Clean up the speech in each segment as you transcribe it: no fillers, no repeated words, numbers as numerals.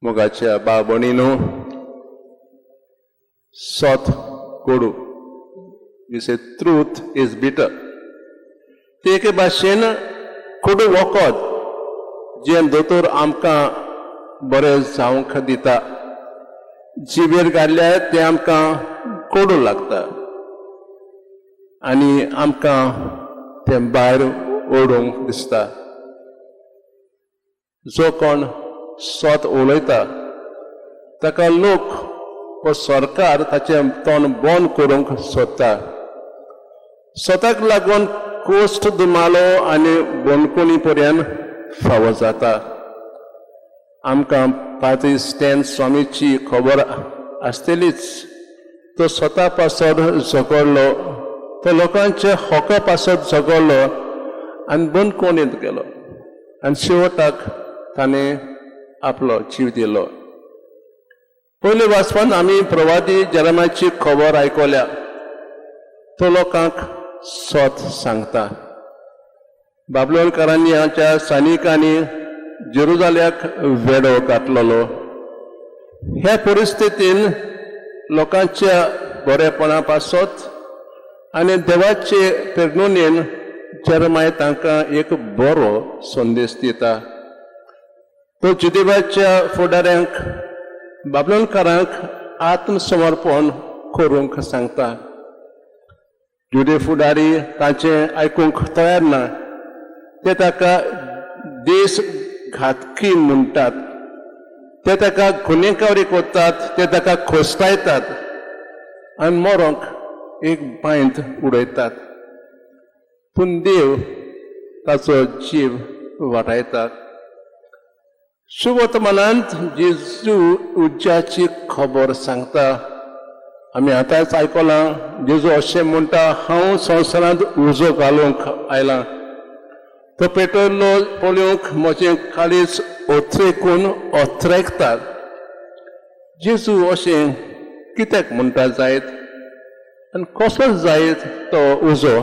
मोगाच्या भाव भयणीनो, सत कोडू. We say truth is bitter. ते एके भाशेन कोडू वखद जें दोतोर आमकां बरें जावंक दिता. जिबेर घातल्यार तें आमकां कोडू लागता आनी आमकां तें भायर ओडूंक दिसता. जो कोण सत उलयता ताका लोक व सरकार ताचें तोंड बंद करूंक सोदता. सताक लागून कोश्ट, दुमालो आनी बंदखणी पर्यंत फावो जाता. आमकां पाद्री स्टॅन स्वामीची खबर आसतलीच. तो स्वता पासत झगडलो. तो लोकांच्या हका पासत झगडलो आनी बंदखणींत गेलो आनी शेवटाक ताणें आपलो जीव दिलो. पयले वाचपान आमी प्रवादी जेरमायाची खबर आयकल्या. तो लोकांक सत सांगता. बाबलोनकारांनी हाच्या सैनिकांनी जेरुजाल्याक वेडो घातलेलो. ह्या परिस्थितीन लोकांच्या बरेपणा पासत आनी देवाचे प्रेरणेन जेरमाय तांकां एक बरो संदेश दिता. तो जुदेवाच्या फुडाऱ्यांक बाबलोनकारांक आत्मसमर्पण करूंक सांगता. जुदे फुडारी ताचें आयकूंक तयार ना. ते ताका देश घातकी म्हणटात. ते ताका गुन्हेकारी करतात. ते ताका खोसतायतात आनी मरोंक एक बांयत उडयतात. पूण देव ताचो जीव वाटायता. शुभवर्तमानांत जेजू उज्याची खबर सांगता. आमी आतांच आयकलां, जेजू अशें म्हणटा, हांव संवसारांत उजो घालूंक आयलां. तो पेटवल्लो पळोवंक म्हजें काळीज ओथरेकून ओथरेकतात. जेजू अशें कित्याक म्हणटा जायत आनी कसलो जायत तो उजो?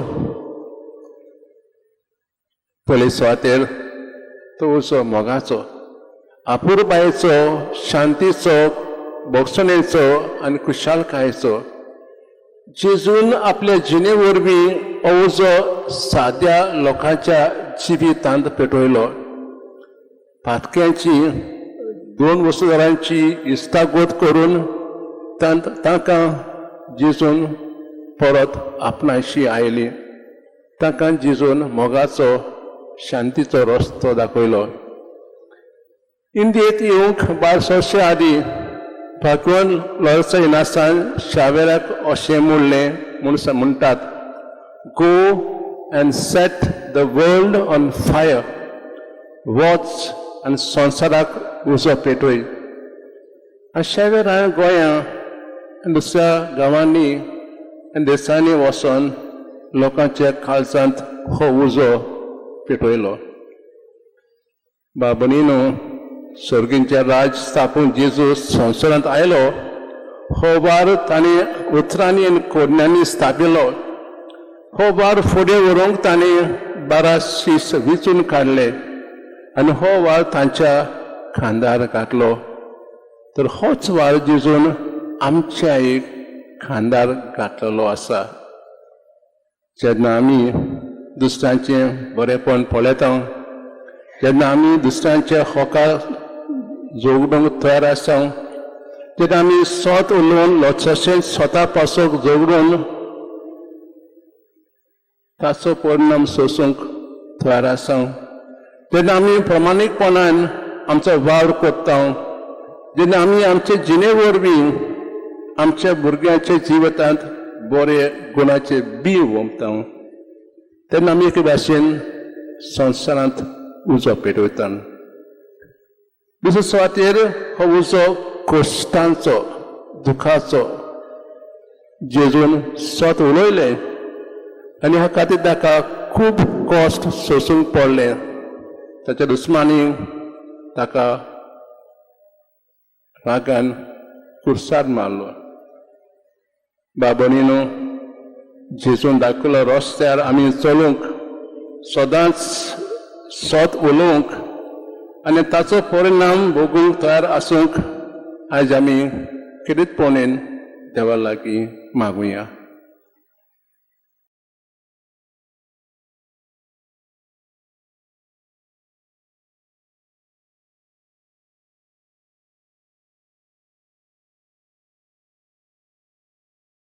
पयले सुवातेर तो उजो मोगाचो, आपुरबायेचो, शांतीचो, भोगसणेचो आनी खुशालकायेचो. जेजून आपल्या जिणे वरवीं हो उजो साद्या लोकांच्या जिवितांत पेटयलो. पातक्यांची, दोन वसुदारांची इश्टागत करून तांकां जेजून परत आपणाशी आयली. तांकां जेजून मोगाचो, शांतीचो रस्तो दाखयलो. इंडियेंत येवंक 12 वर्सां आदीं भगवान लॉरेन्स इनासान शावेराक अशें म्हणलें म्हूण म्हणटात, "Go and set the world on fire." वच आनी संवसाराक उजो पेटय. आनी शेवेरान गोंया आनी दुसऱ्या गांवांनी आनी देशांनी वचोन लोकांच्या काळजांत हो उजो पेटयलो. भाव भयणीनो, सर्गींचें राज स्थापून जेजू संवसारांत आयलो. हो वावर ताणें उतरांनी आनी करण्यांनी स्थापिलो. हो वावर फुडें व्हरूंक ताणें 12 शीस विचून काडले आनी हो वावर तांच्या खांदार घातलो. तर होच वावर जेजून आमच्या एक खांदार घातलेलो आसा. जेन्ना आमी दुसऱ्यांचें बरेंपण पळयता, जेन्ना आमी दुसऱ्यांच्या हका झगडूंक तयार आसा, तेन्ना आमी सत उलोवन तशेंच स्वता पासत झगडून ताचो परिणाम सोसूंक तयार आसा, तेन्ना आमी प्रामाणीकपणान आमचो वावर करता, जेन्ना आमी आमचे जिणे वरवीं आमच्या भुरग्यांच्या जिवितांत बरे गुणाचे बी ओंपता, तेन्ना आमी एके भाशेन संवसारांत उजो पेटयता. दुसरे सुवातेर हो उजो कश्टांचो, दुखाचो. जेजून सत उलयलें आनी ह्या खातीर ताका खूब कश्ट सोसूंक पडले. ताच्या दुस्मानी ताका रागान कुर्सार मारलो. भाव भयणीनो, जेजून दाखयलो रस्त्यार आमी चलूंक, सदांच सत उलोवंक. आनी ताचो परिणाम भोगूंक तयार आसूंक आयज आमी खेरीतपणेन देवा लागीं मागुया.